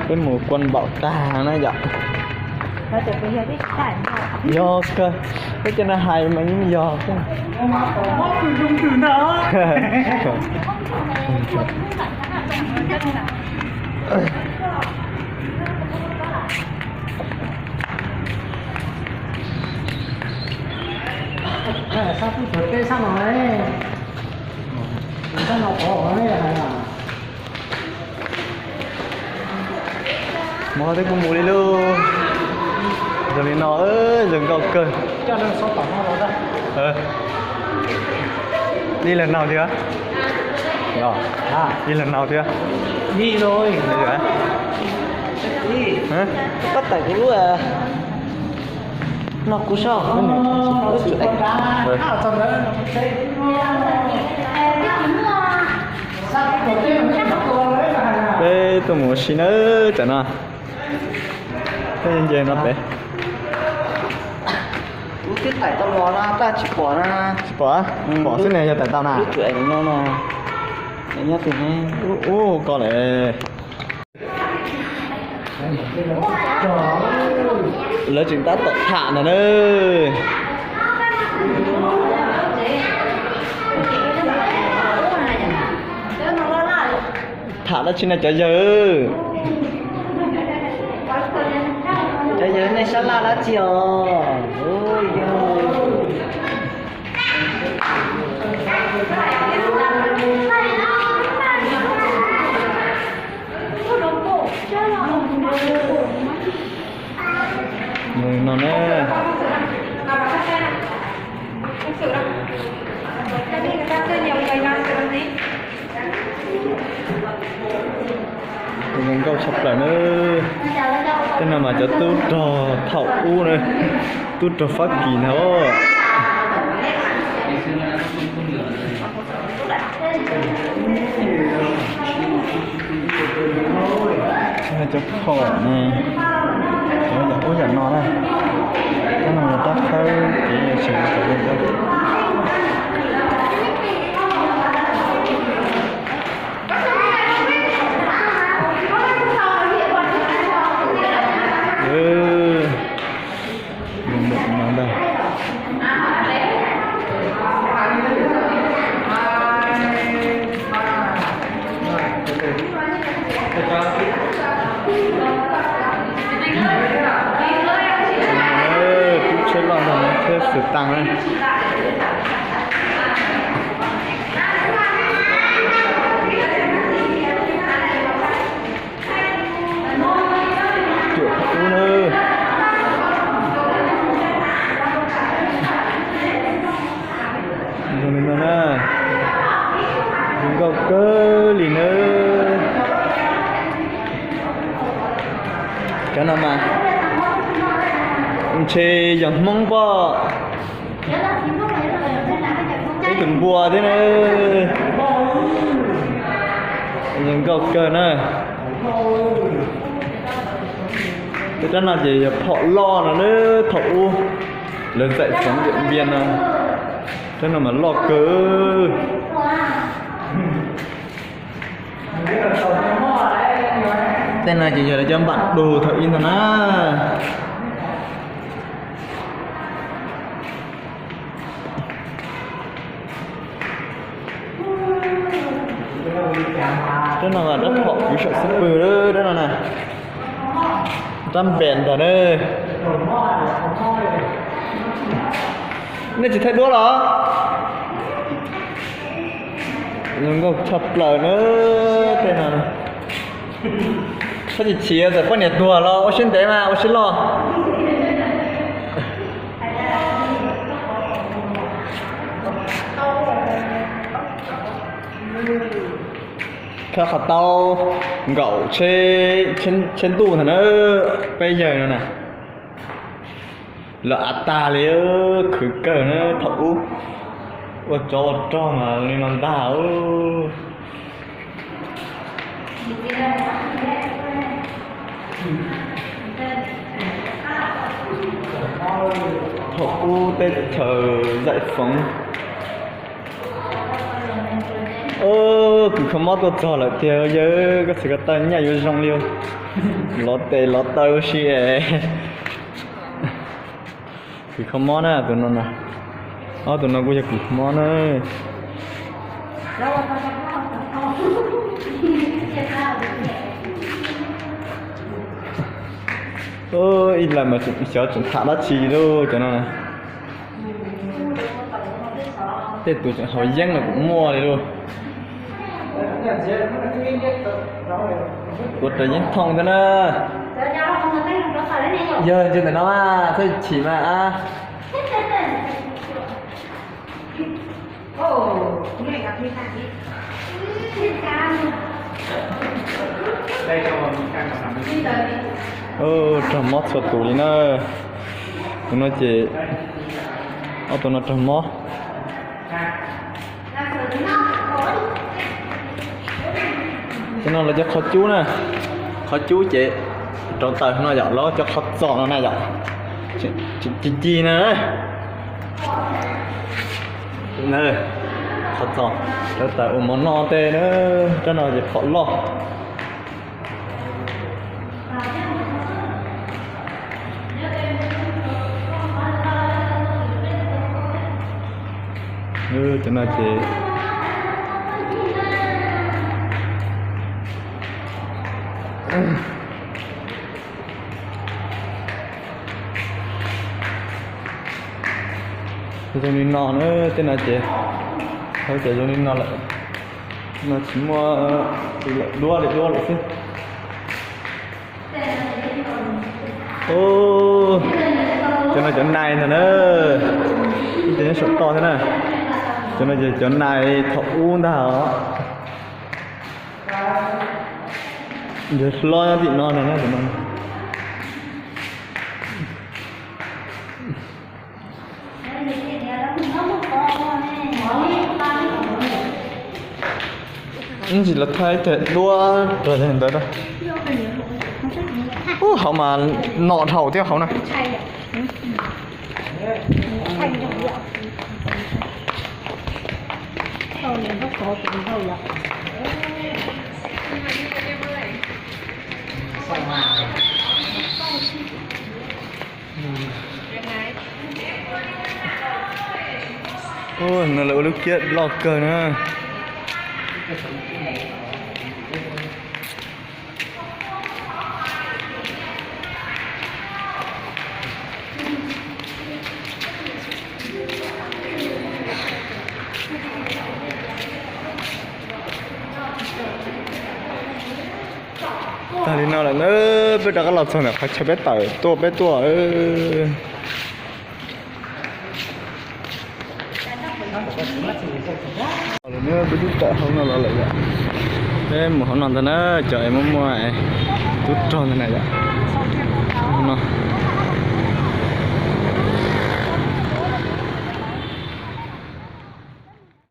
Peb mus kuaj npaum tag na yom. Yog kawg, peb cov no hais mas yeej yog. Sab tub tuam teb sab no ne, sab no qhov ne hais na. Mus twb kuj mus li lauj. Zoo li no, zoo nkauj kawg. Ib leeg nug thiab. Ib leeg nug thiab. Pab tawm kuv lub, no kuv soj. Peb tuaj mus ua si na, tam no peb nce no pem. Tsis pom, pom xwb ne, yog tawm tau na. Ub, ko lawm. Lawv tseem tab tom tham ntag na. Tham dab tsi na cov yawg? Cov yawg nej sab laj dab tsi os? No na. Zoo nkauj tshaj plaws na. Tej no mas cov tub rog thaum ub na, tub rog Fab Kis ntag. Cov phom ne, cov yam ub yam no na. Cov no yog rab khawb kev seem rau li ntawd. Zoo nkauj no ntag. Tub tsheb loj ntag, tsheb xwm taas na. Cuam thaum ub na. Zoo li no na, zoo nkauj kawg li na. Cov no mas ntshe yog Hmoob pob. Ib tug npua thiab na. Zoo nkauj kawg na. Tej rab no ces yog phom loj no na, thaum ub lawv zaim foov Diam Npias no. Rab no mas loj kawg. Tej no ces yog lawv cov npam dug thaum ub ntag na. Rab no mas rab phom kwv saum xub pwg, rab no na. Rab npem ntag na. Nej tsis thaij duab los? Zoo nkauj tshaj plaws na tej no. Koj tsis chim txawm poj niam tuag los ua siab ntev mas ua siab loj. Khawb qhov taub nkaum tsheb ntuj ntag na, peb yawg no na. Lawv av tag li, khwv kawg na thaum ub. Ua tsov ua rog mas li no ntag. Thaum ub teb chaws zaim foov. Kws kho mob tuaj txog lawm tiag yawg, koj txiv ko taw nyaj yuav zoo li. Lov tes lov taw ua si es. Kws kho mob na, tus no na. Ob tug no kuj yog kws kho mob na. Ib lawm mas xyov tseem tham dab tsi li lauj cov no na. Tej tus tseem haus yeeb los kuj muaj li lauj. Tuav rawv yeeb thooj thiab na. Yog ntsia ntawm no mas txhob chim mas. Raug mob txhua tus li na. Tus no ces, ob tug no raug mob. Cov no lawv cov qhov cub na, qhov cub ces rauv taws no yom, lawv cov qhov txos no na yom, ci ci na. Qhov txos rauv taws ua mov noj tej na, rab no ces phom loj. Cov no ces, zoo li no na, tej no ces, hauv ces zoo li no lawm. No tsis muaj, lawm duab li duab lawm xwb. Cov no cov nais ntag na, ib cov nyob saum toj thiab na. Cov no ces cov nais thaum ub ntag os. Yog hlob nyob tim no ntag na. Ntsis los thaij ib teg duab rau ntawd. Ub, hauv mas nom dhau thiab hauv na. Ub, no lawv ua lub kiab loj kawg na. Tag li no lawm na, peb rov qab los txog ntawm qhov chaw peb tawm tuaj peb tuaj. Lawm na, peb twb tawm hauv no los lawm yom. Peb mus hauv no ntag na, cov es muaj muaj tub rog ntag na yom.